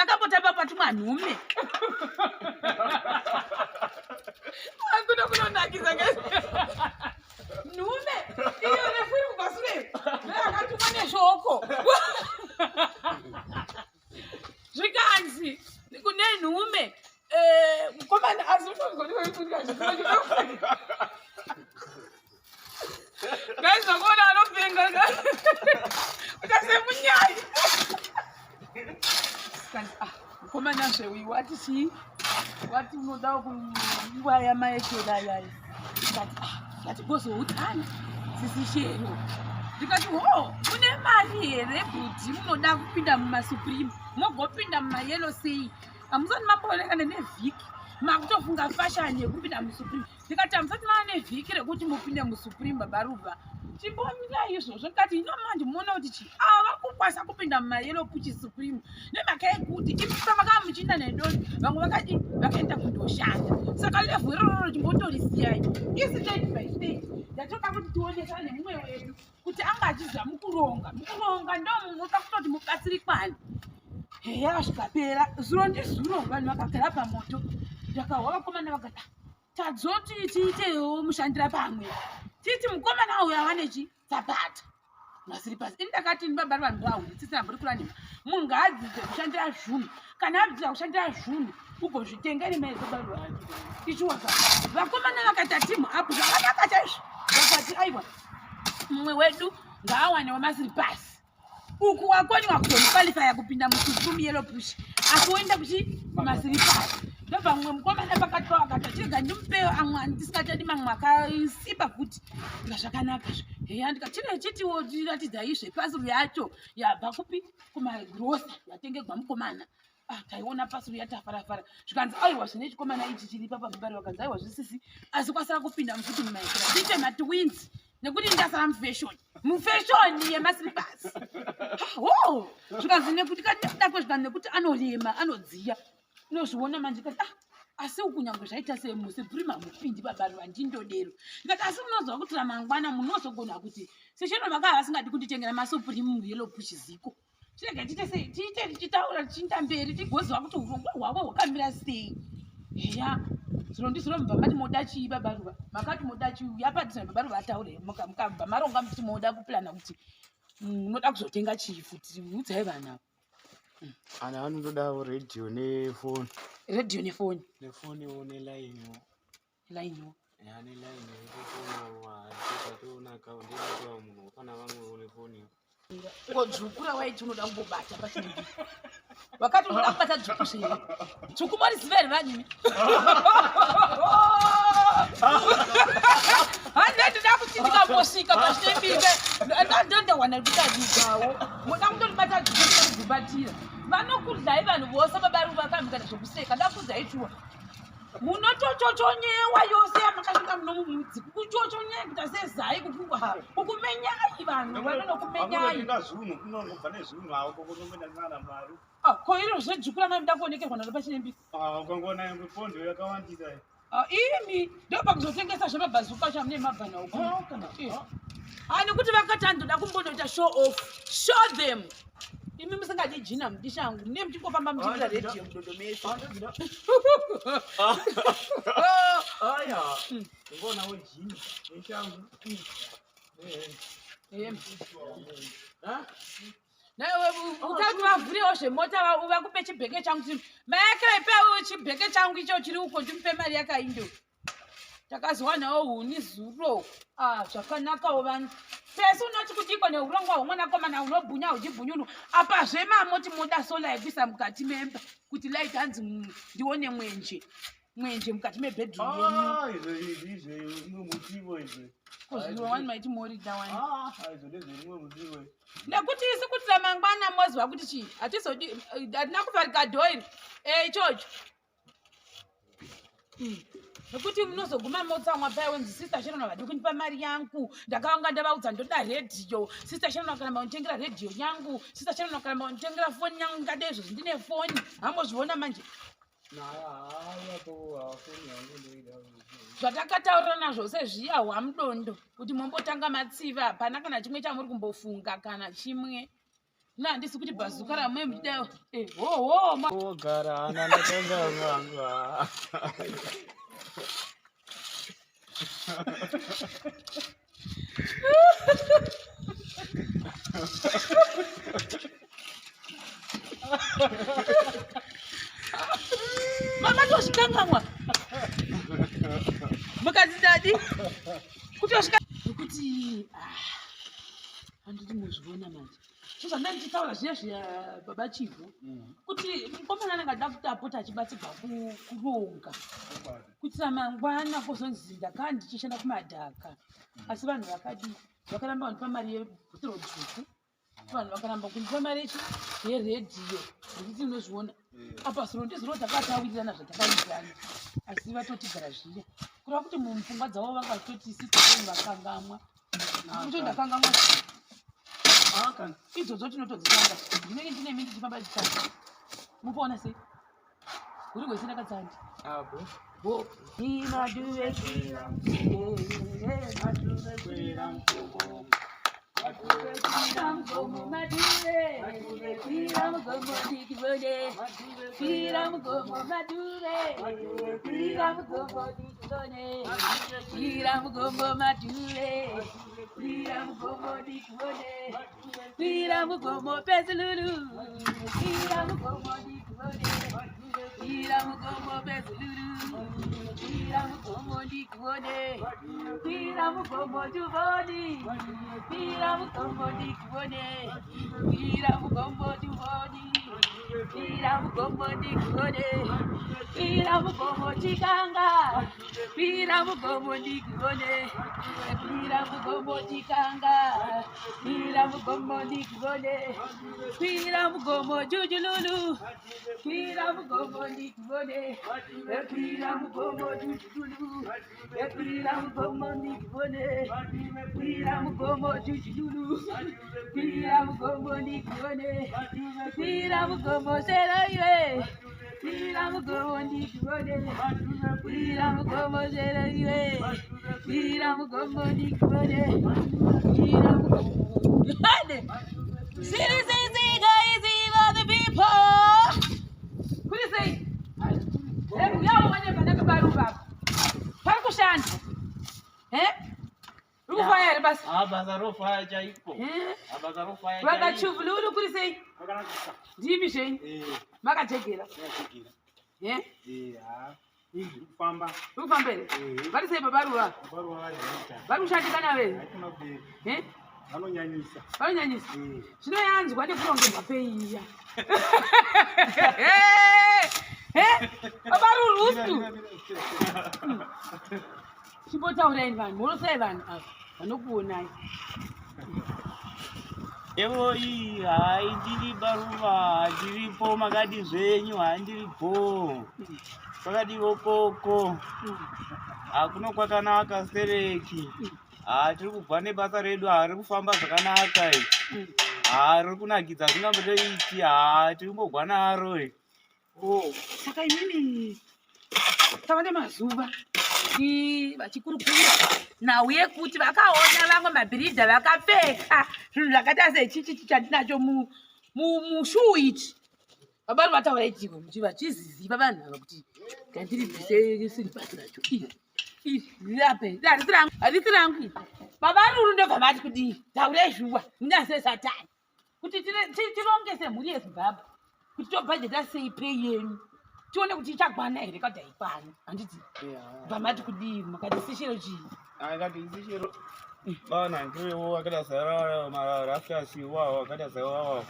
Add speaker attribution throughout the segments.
Speaker 1: Pakambotamba patumwa nhume. Akuno kunonakisa guys. Nhume iyo refu iri kubva sure. Akatumwa neshoko. Zvikanzi kune nhume eh, mukomana asi Guys, vakuona vanopenga kuita semunyai. Ah, mukomana zve uyu wati chii? Wati unoda kuiwaya maekera ayaya. Ndikati ah, ndikati gozoudzana sisi Shero. Ndikati ho, mune mari here bhudhi munoda kupinda mumasupreme mogopinda mumayellow sei? Hamusati mamboonekana nevhiki makutofunga fashion yekupinda musupreme. Ndikati hamusati mava nevhiki rekuti mupinde musupreme baba Ruva. Chimbomirai izvozvo. Ndikati ino manje muona kuti chii? Ava vari kukwanisa kupinda mumayellow puchi supreme nemhaka yekuti imi pamakava muchiinda nedoni vamwe vakadi vakaenda kundoshanda. Saka level irororo chimbotorisiyai. Isi stage by stage. Ndatoda kuti tionesane nemumwe wedu kuti anga achiziva mukuronga. Mukuronga ndo munoda kutoti mubatsirikwane. Heya zvikapera zuro ndizuro vanhu vakagara pamoto ndakahwa vakomana vakati tadzoti tiitewo mushandira pamwe titi mukomana uyo ava nechitsapata masiri pasi ini ndakati ndibaba ri vanhu vahu tsitsi rambori kura nhema munhu ngaadzidze kushandira zvunhu kana adzidza kushandira zvunhu ugozvitenga nemai baba ichiwaka vakomana vakaita timu apo zvakanaka chaizvo vakati aiwa mumwe wedu ngaawanewo masiri pasi uku wakoniwa kuzomukwalifaya kupinda musupreme yellow push asi woenda kuchi kumasiripasi ndobva mumwe mukomana pakati pavo akati achirega ndimupewo amwe andisikachadi mamwe akasimba futi ndika zvakanaka zve heya ndikachine chitiwo tiratidzai zvepasuru yacho yabva kupi kumagrosa yatengegwa mukomana ah, taiona pasuru yatafarafara zvikanzi aiwa zvine chikomana ichi chiri papa mubari vakanzi aiwa zvisisi asi kwasara kupinda mufuti mumaekera tiite matwins nekuti ndasara mufashoni mufashoni yemaslippers ho zvikanzi nekuti kanekuda kwezvikanzi nekuti anorema anodziya unozviona manje kati ah asi kunyangwe zvaita semusi prima mupindi babari vandindodero ndikati asi munoziva kuti ramangwana munozogona kuti seshero vakava vasingadi kunditengera masupreme yellow push ziko tirege tiite sei tiite tichitaura tichiinda mberi tigoziva kuti urongwa hwavo hwakamira sei eya zvino ndizvino mubva mati moda chii baba ruva makati moda chii uya padizina baba ruva ataure mukabva maronga muchiti moda kuplana kuti munoda kuzotenga chii futi udzai vana
Speaker 2: Ana vanotodawo radio nefoni.
Speaker 1: Radio nefoni.
Speaker 2: Nefoniwo nelainiwo.
Speaker 1: Lainiwo.
Speaker 2: Ya nelaini yekutofonawo hatitoona ndinotoa munhu kana vamwewo nefoni.
Speaker 1: Ko dzvuku rawaiti unoda kumbobata pachinenge. Wakati unoda kubata dzvuku zvere. Dzvuku moriziva here vanhu imi? Hande ndinoda kuti ndikambosvika pachinembike ndondowana kutadigawo. Moda kundoribata dzvuku ndorigubatira. Vanokudlai vanhu vose baba ruva vakamhikana zvekuseka ndakudzai shuwa. Munotochochonyewa yose yamakasvika muno mumudzi kuchochonyai kuita sezai kukumenyai vanhu vanonokumenyai.
Speaker 2: Kunongobva nezvinhu avo kokunongenda nana mari.
Speaker 1: Ah, ko iro zvedzvuku ramai kuonekerwa naro pachinembiko.
Speaker 2: Ah, ukangoona pondo yakawandisa.
Speaker 1: Ah, imi ndopakuzotengesa zvemabhazuka chamune mabhana uko. Ah, kana. Eh. Ah, nekuti vakati andoda kumbonoita show off. Show them. Imi musingadi jina mudishangu. Mune muchingofamba muchiita radio mudodo mese.
Speaker 2: Aya. Ngonawo jini neshangu.
Speaker 1: Eh. Ha? Utati vavhurewo zvemota vakupe chibheke changu chiri maekera ipewo chibheke changu icho chiri uko ndimupe mari yakaindo takazowanawo huni zuro ah, zvakanakawo vanhu pese unoti kudiko neurongwa hwemwanakomana hunobhunya huchibhunyunu apa zvemamoti moda sola yekuisa mukati memba kuti light hanzi ndione mwenje mwenje mukati mebedroom yenyu
Speaker 2: ah, izvo izvi izvo mutivo izvo
Speaker 1: kozviwa wani maiti morida wani
Speaker 2: ah, izvo ndezverimwe mutivo
Speaker 1: nekuti isu kuti ramangwana moziva kuti chii hatizodi hatina kuvharika dhoiri e ichocho Nekuti munozoguma motsamwa paya wenzi sister Sharon havadi kundipa mari yangu ndakavanga ndavaudza ndoda redhiyo sister Sharon vakaramba kunditengera redhiyo yangu sister Sharon vakaramba kunditengera foni yangu ndingade izvozvi ndine foni hambozviona manje zvatakataurirana zvose zviya hwamudondo kuti mombotanga matsiva hapana kana chimwe chamuri kumbofunga kana chimwe. Na handisi kuti bhazuka ramwe muchidayo. Eh, ho ho.
Speaker 2: Ogara hana ndatenga wangu.
Speaker 1: Mama tosvikangamwa. Mukadzi dadi. Kutosvika nekuti ah, handiti muzviona manje. So zvandanga ndichitaura zviya zviya baba Chivhu kuti mukomana anenge achida kuti apote achibatsirwa kuronga kuitira mangwana kozonzi ndakaa ndichishanda kumadhaka asi vanhu vakadii vakaramba vandipa mari yebhutiro dzvuku vanhu vakaramba kundipa mari yechi yeredhiyo handiti unozviona apa zuro ndizuro takatawirirana zvatakawirirana asi vatotigara zviya kureva kuti mupfungwa dzavo vanga vachitoti sisiteni vakangamwa kuto ndakangamwa idzodzo tinotodzitanga ndinenge ndine mindi ndichifamba ndichitanga mupoona sei uri gwese ndakatsandi
Speaker 2: Apo.
Speaker 1: Bo. Imaduvekira, maduvekira mugomo. Kwira mugomo madhuve, kwira mugomo ndikubone. Kwira mugomo madhuve, kwira mugomo ndikubone. Kwira mugomo madhuve, kwira mugomo ndikubone. Kwira mugomo pezululu, kwira mugomo ndikubone. Kwira mugomo pezululu, kwira mugomo ndikubone. Kwira mugomo tuvoni, kwira mugomo ndikubone. Kwira mugomo tuvoni, kwira mugomo ndikubone. Kwira mugomo chikanga, kwira mugomo ndikubone. Kwira mugomo chikanga, kwira mugomo ndikubone. Kwira mugomo jujululu, kwira mugomo ndikubone. Kwira mugomo jujululu, kwira mugomo ndikubone. Kwira mugomo jujululu, kwira mugomo ndikubone. Kwira mugomo shero iwe, kwira mugomo ndikubone. Kwira mugomo shero iwe, kwira mugomo ndikubone. Kwira mugomo. Citizens, guys, for the people. Kuri sei? Uyawo manje panenge paruva apa. Pari kushanda. Eh? Uri kufaya here basa?
Speaker 2: Ah, basa rofaya chaiko.
Speaker 1: Eh?
Speaker 2: Ah, basa rofaya chaiko.
Speaker 1: Vakachuvululu kuri sei?
Speaker 3: Vakanakisa.
Speaker 1: Ndimi zvenyu.
Speaker 3: Eh,
Speaker 1: Makajegera.
Speaker 3: yakajekera.
Speaker 1: Eh?
Speaker 3: Eh, ha. Izvi zviri kufamba.
Speaker 1: Uri kufamba here?
Speaker 3: Eh.
Speaker 1: Vari sei baba Ruva?
Speaker 3: Varuva vari vaita.
Speaker 1: Vari kushandika navo here?
Speaker 3: Haikuna kudero.
Speaker 1: Eh?
Speaker 3: Vanonyanyisa.
Speaker 1: Vanonyanyisa.
Speaker 3: Eh.
Speaker 1: Zvinoyanzwa nekurongerwa peiya. Eh? Baba Rurustu. Chimbotaurai vanhu, morosai vanhu ava vanokuonai.
Speaker 2: Evoi, hai ndiri baruva, ndiripo makadi zvenyu, handiri bho. Kwakadiwo koko. Hakuno kwakanaka stereki. Ha tiri kubva nebasa redu hari kufamba zvakanaka. Ha riri kunakidza zvingambotoiti. Ha tiri kumbogwa naro.
Speaker 1: Oh, saka imimi tava nemazuva vachikurukura nhau yekuti vakaona vamwe mabhiridha vakapfeka zvinhu zvakaita sechichichi chandinacho mushuu ichi. Baba vari vataura ichiko kuti vachiziziva vanhu ava kuti ngandiribvise siripasi racho iri iri rirape harisi rangu harisi rangu iri. Baba Ruru ndobva vati kudii taurai zvuwa munyase satani kuti tironge semhuri yeZimbabwe kuti tobhajeta sei pay yenyu tione kuti ichakwana here kana haikwana handiti bva mati kudii makati sishero chii
Speaker 2: Akati isishero. Bana ndirewo akada zara maraftas iwawo akada zara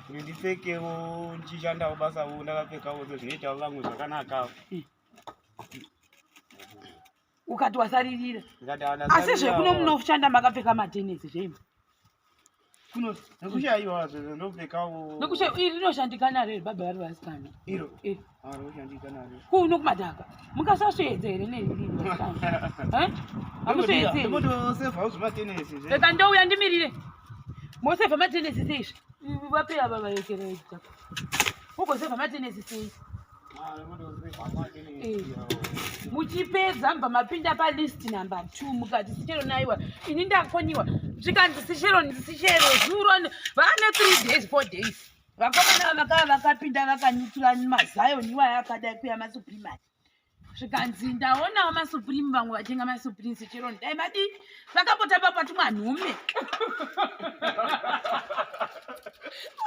Speaker 2: kuti ndipfekewo ndichishandawo basawo ndakapfekawo sezvinoitawo vamwe zvakanaka.
Speaker 1: Ukati wasaririra.
Speaker 2: Ndikati hana
Speaker 1: Asi zvekuno munoshanda makapfeka matenesi zvenyu kuno?
Speaker 2: Nekushaiwa zvezvo ndopfekawo.
Speaker 1: Nokusha iri rinoshandika naro here baba vari vasikana?
Speaker 2: Iro.
Speaker 1: Eh.
Speaker 2: Ah, rinoshandika naro.
Speaker 1: Kuno kumadhaka mungasasvedza here neriri vasikana? Eh? Hamusvedzi here?
Speaker 2: Ndimotosevhawo zvematenesi zve.
Speaker 1: Rega ndouya ndimirire. Mosevha matenesi seizvi? Vape ava varekeredza. Ugosevha matenesi sei? Eh. Muchipedza mubva mapinda palist number 2 mukati sichero naiwa ini ndakoniwa zvikanzi sichero sichero zuro vane 3 days 4 days vakomana vakava vakapinda vakanyutura mazayoni iwaya akadai kuya masuprimary zvikanzi ndaonawo masupreme vamwe vachenga masupreme sechero dai madii vakambotamba patumwa nhume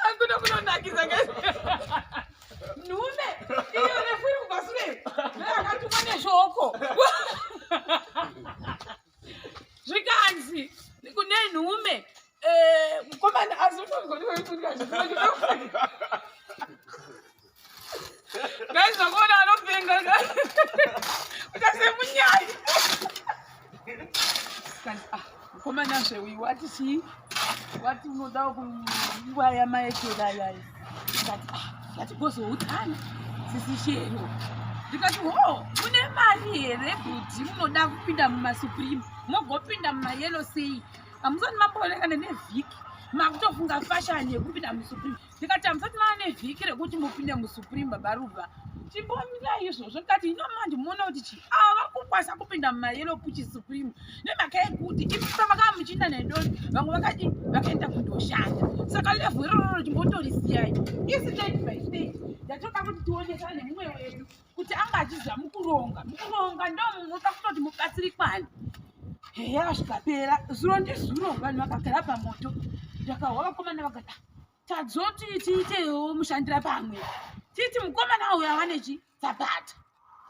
Speaker 1: akuno kunonakisa nhume iyo refuri kubva sure akatumwa neshoko zvikanzi kune nhume eh, mukomana asi Guys, vakuona vanopenga kuita semunyai. Ah, mukomana zveuyu wati chii? Wati unoda kuiwaya maekera ayaya. Ndikati ah, ndati gozoudzana sisi Shero. Ndikati ho, mune mari here bhudhi munoda kupinda mumasupreme mogopinda mumayellow sei? Hamusati mamboonekana nevhiki makutofunga fashani yekupinda musupreme. Ndikati hamusati mava nevhiki rekuti mupinde musupreme baba Ruva. Chimbomirai izvozvo ndikati ino manje muona kuti chii ava vari kukwanisa kupinda mumayellow puchi supreme nemhaka yekuti imi pamakava muchiinda nedoni vamwe vakadi vakaenda kundoshanda saka level irororo chimbotorisiyai istage by stage ndatoda kuti tionesane nemumwe wedu kuti anga achiziva mukuronga mukuronga ndo munoda kutoti mubatsirikwane heya zvikapera zuro ndizuro vanhu vakagara pamoto ndakahwa vakomana vakati ah, tadzoti tiitewo mushandira pamwe titi mukomana uyo awane chi tsapata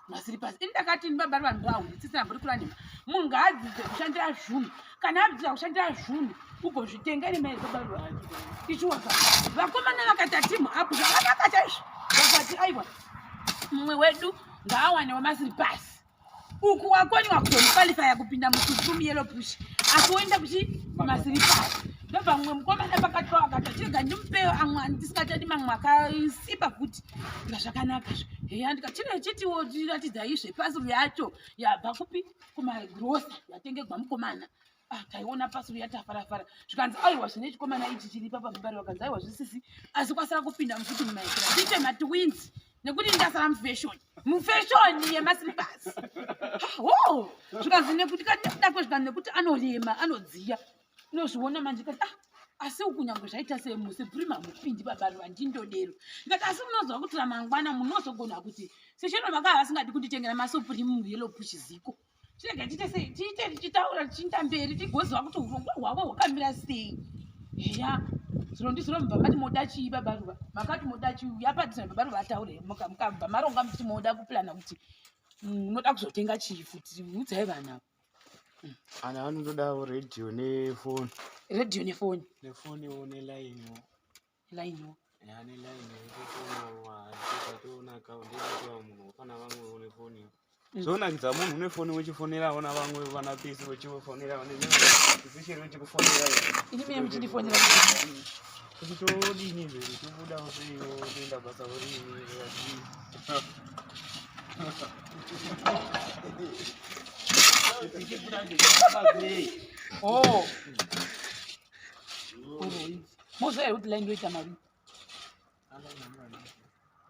Speaker 1: masiri pasi ini ndakati ini baba vanhu vahu tsitsi rambori kuranhema munhu ngaadzidze kushandira zvunhu kana adzidza kushandira zvunhu ugozvitenga ine mai baba vanhu ichiwaka vakomana vakaita timu apo zvakanaka chaizvo vakati aiwa mumwe wedu ngaawanewo masiri pasi uku wakoniwa kuzomukwalifaya kupinda musupreme yellow push asi woenda kuchi kumasiripasi ndobva mumwe mukomana pakati pavo akati achirega ndimupewo amwe andisingachadi mamwe akasimba futi nga zvakanaka zve heya ndikachine chitiwo tiratidzai zvepasuru yacho yabva kupi kumagrosa yatengegwa mukomana ah, taiona pasuru yatafarafara zvikanzi aiwa zvine chikomana ichi chiri papa mubari vakanzi aiwa zvisisi asi kwasara kupinda mufuti mumaikira tiite matwins nekuti ndasara mufashoni mufashoni yemaslippers ho zvikanzi nekuti kanekuda kwezvikanzi nekuti anorema anodziya unozviona manje kati ah asi kunyangwe zvaita semusupreme hamupindi babaro vandindodero ndikati asi munoziva kuti ramangwana munozogona kuti sesheno vakava vasingadi kunditengera masupreme yellow push ziko chirega tiite sei tiite tichitaura tichiinda mberi tigoziva kuti urongwa hwavo hwakamira sei heya zvino ndizvino mubva mati moda chii babaruva makati moda chii yapatisa babaruva ataure mukabva maronga muchiti moda kuplana kuti munoda kuzotenga chii futi udzai vana ava
Speaker 2: Ana vanotodawo radio nefoni.
Speaker 1: Radio nefoni.
Speaker 2: Nefoniwo nelainiwo.
Speaker 1: Lainiwo.
Speaker 2: Ya nelaini yekutonawo haatoonaka ndinotoa munhu kana vamwewo nefoni. Zvonakidza munhu une foni uchifonera ona vamwe vana pisi uchifonera especially uchikufonera.
Speaker 1: Ini mine muchindifonera.
Speaker 2: Kuti todini izvezvi tobudawo seiwo toenda basa rorini rakadii.
Speaker 1: Oh. Moziva here kuti line ndoita mari?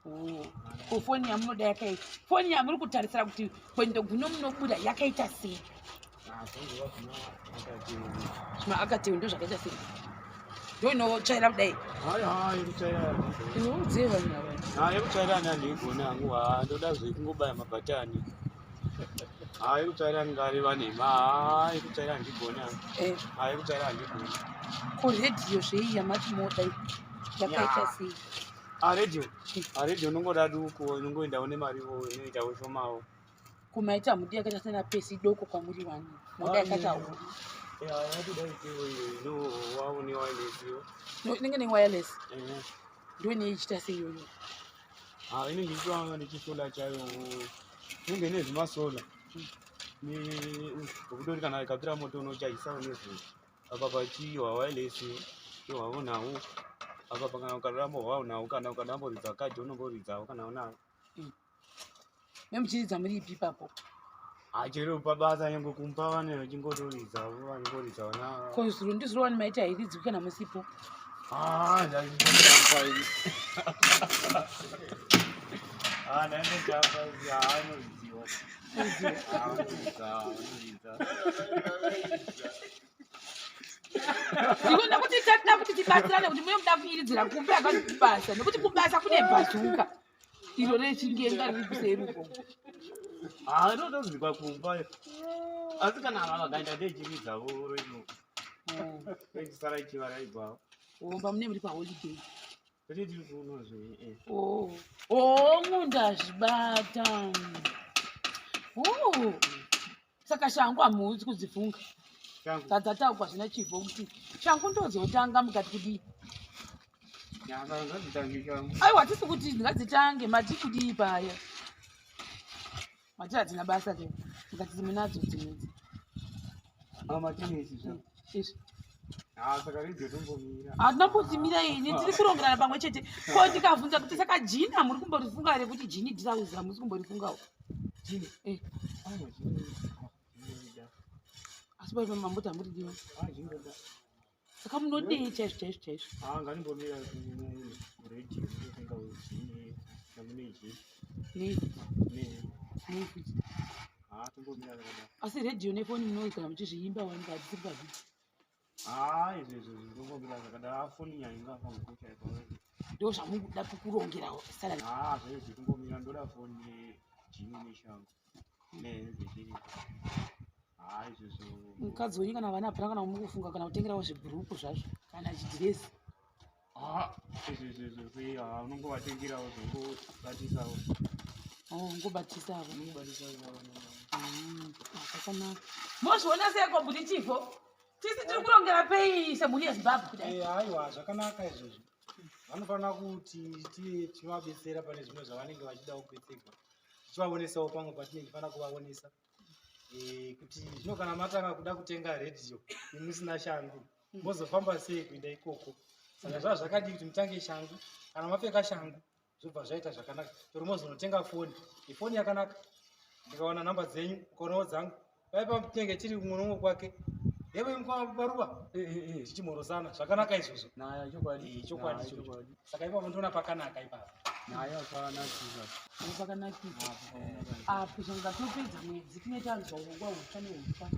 Speaker 1: Oh. Ko foni yamunoda yakaita foni yamuri kutarisira kuti kwendo guno munobuda yakaita sei? Zvima akati ndo zvakaita sei? Ndo inotsvaira kudai.
Speaker 2: Hayi hayi kutsvaira.
Speaker 1: Inoudze vanhu ava.
Speaker 2: Hayi kutsvaira ani andigona hangu ha ndoda zvekungobaya mabhatani. Hayi kutsvaira ngareva nhema hayi kutsvaira handigoni hangu.
Speaker 1: Eh.
Speaker 2: Hayi kutsvaira handigoni.
Speaker 1: Ko radio zvei yamati moda iyi yakaita sei?
Speaker 2: Ah radio. Ah radio unongoda duku unongoendawo nemariwo inoitawo shomawo.
Speaker 1: Kumaita mudi yakaita sena pesi doko kwamuri wani. Moda yakaita huru.
Speaker 2: Yeah, yatoda itewo iyo inowawo newireless iyo.
Speaker 1: No, inenge ne wireless.
Speaker 2: Eh.
Speaker 1: Ndo inoichita sei iyoyo?
Speaker 2: Ah, inenge ichiwa nechisola chayo. Inenge ine zvimasola. Nekuti kana ikapira moto unochaisa nezuva. Apa pachiwa wireless iwawo nawo. Apa kana ukaramba wawo nawo kana ukadamboridza kadhi unomboridzawo kana unawo.
Speaker 1: Memuchiridza muri ipi ipapo?
Speaker 2: Achero pabasa nyangwe kumba vane vachingotoridza vangoridza vana.
Speaker 1: Ko zuro ndizuro wani maiti hairidzwi kana musipo.
Speaker 2: Ah, ndaimbomba ini. Ah, ndaindotamba anozviziva. Anoridza, anoridza.
Speaker 1: Ndiko nekuti tatida kuti tibatsirane kuti muye muda kuiridzira kumbe akazi kubasa nekuti kubasa kune bhazuka iro rechingenga riri kuseri uko.
Speaker 2: Ah, inotonzikwa kumba. Asi kana ava vakaenda ndechiridzawo rino. Rechisara ichivaraigwawo.
Speaker 1: Omba mune muri paholiday.
Speaker 2: Kwete tiri kuno zve. eh.
Speaker 1: Oh, oh, ndazvibata. Oh. Saka shangu hamuzi kudzifunga.
Speaker 2: Shangu.
Speaker 1: Dzadzataugwa zvina chivho kuti shangu ndodzotanga mukati kudii?
Speaker 2: Nyanga ngadzitange shangu.
Speaker 1: Aiwa hatisi kuti ngadzitange mati kudii paya. Mati hadzina basa ke. Mukati munadzo dzimwe idzi.
Speaker 2: Ah, matinesi zve.
Speaker 1: Izvi.
Speaker 2: Ah, saka radio tombomira.
Speaker 1: Hatina kudzimira ini tiri kurongerana pamwe chete. Ko ndikabvunza kuti saka jini hamuri kumborifunga here kuti jini dhirauzi hamusi kumborifungawo.
Speaker 2: Jini.
Speaker 1: Eh,
Speaker 2: Ah, jini. Jini.
Speaker 1: asi pai mamboti hamuri diwa.
Speaker 2: Ah, jini ndoda.
Speaker 1: Saka munodei chaizvo chaizvo chaizvo.
Speaker 2: Ah, ngandimbomira kuredhiyo ndotenga jini. Namune jini.
Speaker 1: Nei?
Speaker 2: Ne.
Speaker 1: Nei futi?
Speaker 2: Ah, tombomira zvakadaro.
Speaker 1: Asi redhiyo nefoni munogara muchizviimba wani hatisi pavhidhi.
Speaker 2: Ah, izvo izvo zvinombomira zvakadaro. Ah, foni nyaya ingafamba chaipo.
Speaker 1: Ndo zvamukuda kukurongera salary.
Speaker 2: Ah, zvezvi tombomira ndoda foni nejini neshangu. Nehembe chiri. Ah, izvozvo.
Speaker 1: Mukadzi wenyu kana vana hapana kana mukufunga kana kutengerawo zvibhuruku zvazvo kana chidhiresi.
Speaker 2: Ah, izvo izvo izvo sei ah, unongovatengerawo zvongobatisawo.
Speaker 1: Oh, ngobatisawo.
Speaker 2: Unongobatisawo vana.
Speaker 1: Zvakanaka. Mozviona seiko bhuti Chivho? Tisi tiri kurongera pei semhuri yeZimbabwe kudai?
Speaker 3: Eh, aiwa zvakanaka izvozvo vanofanira kuti tive tichivabetsera pane zvimwe zvavanenge vachidawo kubetserwa tichivaonesawo pamwe patinenge tifanira kuvaonesa Eh, kuti zvino kana matanga kuda kutenga redhiyo imusina shangu mozofamba sei kuenda ikoko saka zvava zvakadii kuti mutange shangu kana mapfeka shangu zvobva zvaita zvakanaka chero mozonotenga foni ifoni yakanaka ndikawana nhamba dzenyu ukaonawo dzangu pai patinenge tiri umwe noumwe kwake heve baruva tichimhorosana zvakanaka izvozvo
Speaker 2: Naya chokwadi.
Speaker 3: Eh, chokwadi
Speaker 2: Naya,
Speaker 3: ichocho.
Speaker 2: chokwadi.
Speaker 3: Saka ipapo ndoona pakanaka ipapo.
Speaker 2: Naya pakanakisa.
Speaker 1: Pakanakisa. Apo zvanga topedza mwedzi tine tanzwa urongwa hutsva nehutsva.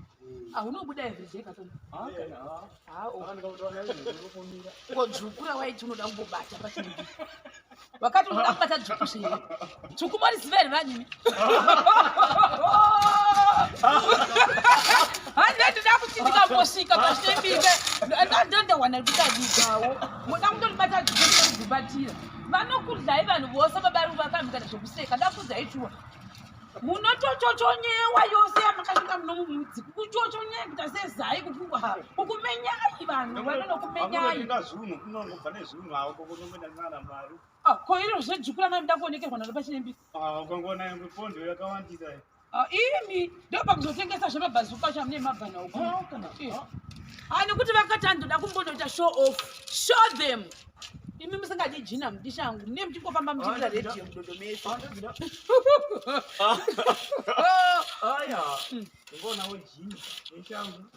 Speaker 1: Ahunobuda everyday katona.
Speaker 2: Ah, kana. ah.
Speaker 1: Ah, oh.
Speaker 2: Ah, ndikakutora izvo ndopomira.
Speaker 1: Ko dzvuku rawaiti unoda kumbobata pachinenge. Wakati unoda kubata dzvuku zvere. Dzvuku moriziva here vanhu imi? Hande ndinoda kuti ndikambosvika pachinembike ndondowana kutadigawo. Munoda kundoribata dzvuku ndorigubatira. Vanokudlai vanhu vose babaruva vakamhikana zvokuseka ndakudzai shuwa. Munotochochonyewa yose yamakasvika munomumudzi kuchochonyewa kuita sezai kukumenyai vanhu vanonokumenyai.
Speaker 2: Akunotenga zvinhu kunongobva nezvinhu hako kunongoenda nana mari.
Speaker 1: Ah, ko iro zvedzvuku ramai muda kuonekerwa naro pachinembiko.
Speaker 2: Ah, ukangoona yangu pondo yakawandisa.
Speaker 1: Ah, imi ndopakuzotengesa zvemabhazuka chamune mabhana uku.
Speaker 2: Ah, kana.
Speaker 1: Eh. Ah, nekuti vakati andoda kumbonoita show off show them imi musingadi jina mudishangu mune muchingofamba muchiita
Speaker 2: Ah,
Speaker 1: redhiyo mudodo mese.
Speaker 2: Ah, ndodzida. Aya. Ngonawo jini neshangu.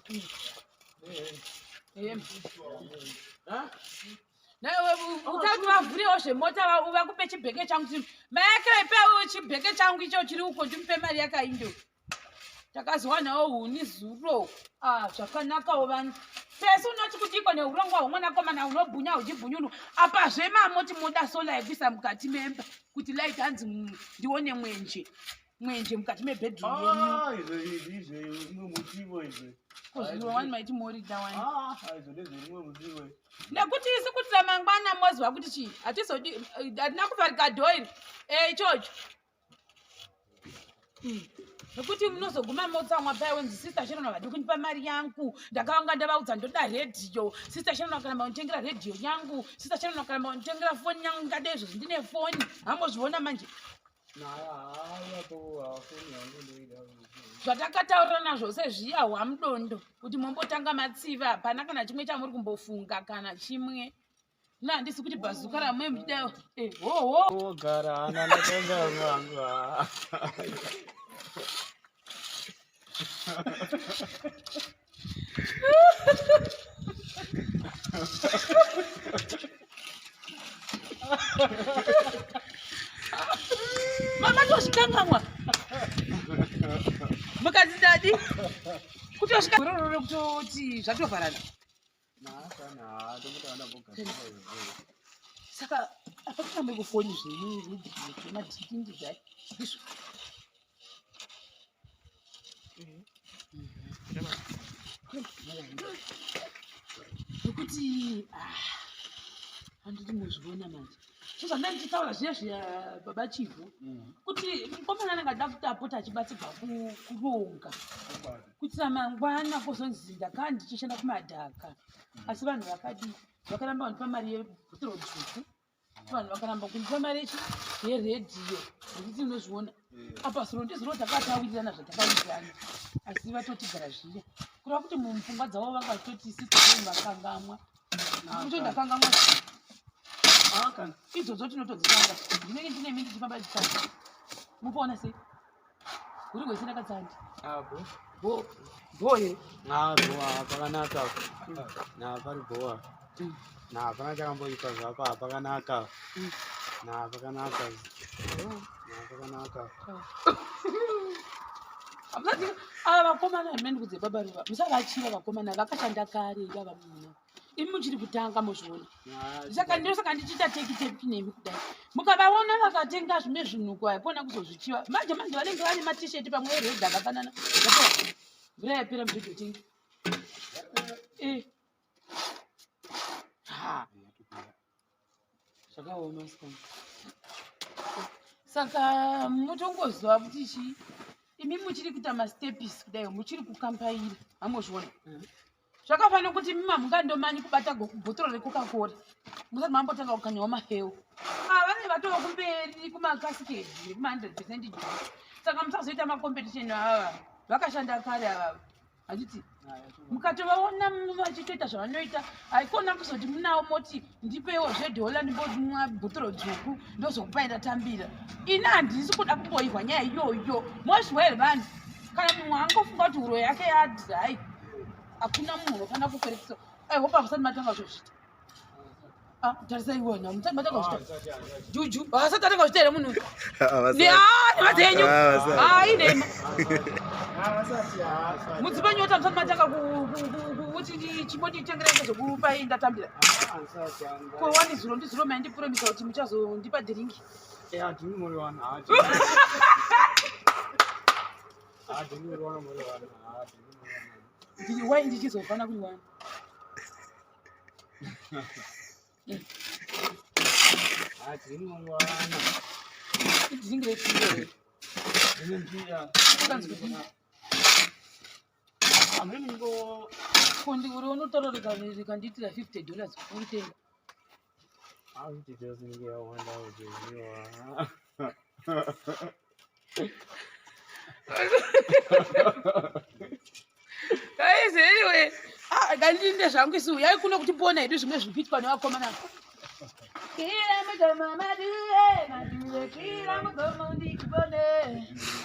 Speaker 2: Eh.
Speaker 1: Hembe.
Speaker 2: Ah?
Speaker 1: Naiwe utati vavhurewo zvemota vakupe chibheke changu chiri mayakirepewo chibheke changu icho chiri uko ndimupe mari yakaindo takazowanawo huni zuro. Ah, zvakanakawo vanhu pesi unoti kudiko neurongwa hwemwanakomana hunobhunya huchibhunyunu apazve mamoti moda sola yekuisa mukati memba kuti light hanzi ndione mwenje mwenje mukati mebedroom yenyu.
Speaker 2: Ah, izvo izvi izvo rimwe musiwo izvo.
Speaker 1: Kozvino wani maiti morida wani.
Speaker 2: Ah, izvo ndezverimwe musiwo.
Speaker 1: Nekuti isu kuti ramangwana moziva kuti chii hatizodi hatina kuvharika dhoiri e ichocho. Nekuti munozoguma motsamwa paya wenzi Sister Sharon havadi kundipa mari yangu ndakavanga ndavaudza ndoda redhiyo. Sister Sharon vakaramba kunditengera redhiyo yangu. Sister Sharon vakaramba kunditengera foni yangu ngade izvozvi ndine foni hambozviona manje.
Speaker 2: Naya haya po foni yangu ndoida.
Speaker 1: Zvatakataurirana zvose zviya hwamudondo kuti mombotanga matsiva hapana kana chimwe chamuri kumbofunga kana chimwe na handisi kuti bhazuka ramwe muchida hoho.
Speaker 2: Ogara hana ndatenga wangu.
Speaker 1: Mamatozvikangamwa mukadzi dadi kutosvika rororo rekutoti zvatovharana. Saka apa kutambe kufoni zvenyu madhikindi zvai ndizvo. Nekuti ah, handiti muzviona manje so zvandanga ndichitaura zviya zviya baba Chivhu kuti mukomana anenge ada kuti apote achibatsirwa kuronga kuitira mangwana kozonzi ndakaa ndichishanda kumadhaka asi vanhu vakadii vakaramba vandipa mari yebhutiro dzvuku, vanhu vakaramba kundipa mari yechi yeredhiyo nekuti unozviona apa zuro ndizuro takatawirirana zvatakawirirana asi vatotigara zviya kureva kuti mupfungwa dzavo vanga vachitoti sister vakangamwa kuti ndakangamwa idzodzo tinotodzitanga ndinenge ndine mindi ndichifamba ndichitanga mukuona sei uri kwese ndakatsandi
Speaker 2: Apo.
Speaker 1: bo bo here.
Speaker 2: Ah, boa, pakanaka. Na pari boa. Na hapana chakamboipa zvapo, pakanaka. Na pakanaka. Na pakanaka.
Speaker 1: Hamusati ava vakomana rimene kudze baba Ruva musavachiva vakomana vakashanda kare ivava muna imi muchiri kutanga muzviona. Saka ndosaka ndichiita teki teki nemi kudai mukavaona vakatenga zvimwe zvinhu kwaikona kuzozvichiva manje manje vanenge vane matisheti pamwe ered akafanana. Mvura yapera mujojotengi. Ha, zvakaoma sikana. Saka mutongoziva kuti chii imi muchiri kuita mastepis kudai muchiri kukambaira hamuzviona zvakafanira kuti imi mamungandomanyi kubata bhotoro recoca-cola musati mambotanga kukanyawo maheu. Ava vanenge vatova kumberi kumakasikedi nekuma100% juice. Saka musazoita macompetition ava vakashanda kare ava handiti mukatovaona vachitoita zvavanoita haikona kuzoti munawo moti ndipewo zvedhola ndimbomwa bhotoro dzvuku ndozokupai ndatambira. Ini handisi kuda kumboihwa nyaya iyoyo mozviwa here vanhu kana mumwe angofunga kuti huro yake yadry hakuna munhu unofanira kukweretesa. I hope hamusati matanga kuzvita. Ah, tarisai wena musati matanga kuzvita juju asati atanga kuzvita here munhu nema dzenyu hai nema mudzipa nyota musati matanga kuti chimbonditengera ndozokupai ndatambira. Ko wani zuro ndizuro maindipuromisa kuti muchazondipa dhiringi.
Speaker 2: Ndini muri wana. Ndini muri wana muri wana.
Speaker 1: Wai ndichizofana kuiwana.
Speaker 2: Ndini muri wana.
Speaker 1: Idhiringi rechii?
Speaker 2: Ndini mbiya.
Speaker 1: Ukanzi kudii?
Speaker 2: Amweni ngo
Speaker 1: Kondi uri unotaura rikandiitira $50 uritenga.
Speaker 2: Akuti zinenge yawanda kuziwa.
Speaker 1: Guys, anyway, ah, ngandinde zvangu isu uyai kuno kutipona hedu zvimwe zviri kuitwa nevakomana. Kwira mugomo madhuve, madhuve, kwira mugomo ndikubone.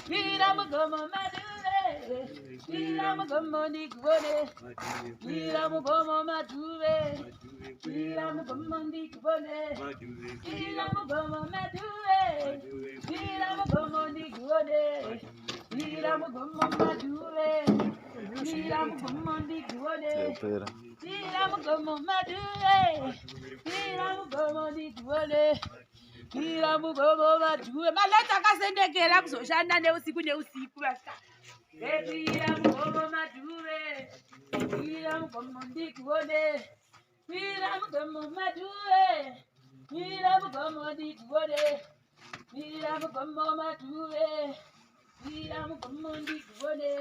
Speaker 1: Kwira mugomo madhuve, kwira mugomo ndikubone. Kwira mugomo madhuve, kwira mugomo ndikubone. Kwira mugomo madhuve, kwira mugomo ndikubone. Kwira mugomo madhuve, kwira mugomo ndikubone.
Speaker 4: Yapera.
Speaker 1: Kwira mugomo madhuve, kwira mugomo ndikubone. Kwira mugomo madhuve. Malaiti akasendekera kuzoshanda neusiku neusiku vasika. Kwira mugomo madhuve, kwira mugomo ndikubone. Kwira mugomo madhuve, kwira mugomo ndikubone. Kwira mugomo madhuve, kwira mugomo ndikubone.